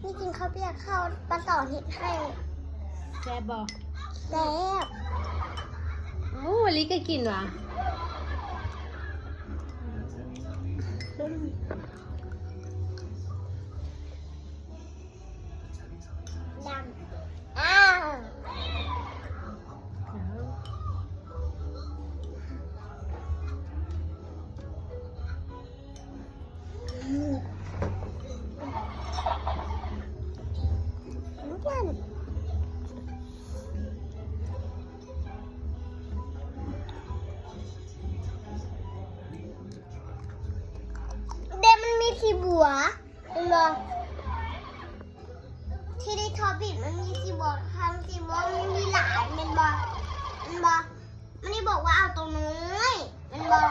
ນີ້ກິນເຂົ້າປຽກ ເຂົ້າປ້າສອນເຮັດໃຫ້. ແຊບບໍ່? ແຊບ. ໂອ້ ມະລິກໍກິນຫວາ? ດຳ. ອ້າວ ແຕ່ມັນມີຂີ້ບົວ ເຫັນບໍ່? ທີ່ໄດ້ທອບບິດມັນມີສີບວກ ທາງສີບວກມັນມີຫຼາຍແມ່ນບໍ່? ແມ່ນບໍ່? ມັນໄດ້ບອກວ່າເອົາໂຕນ້ອຍແມ່ນບໍ່?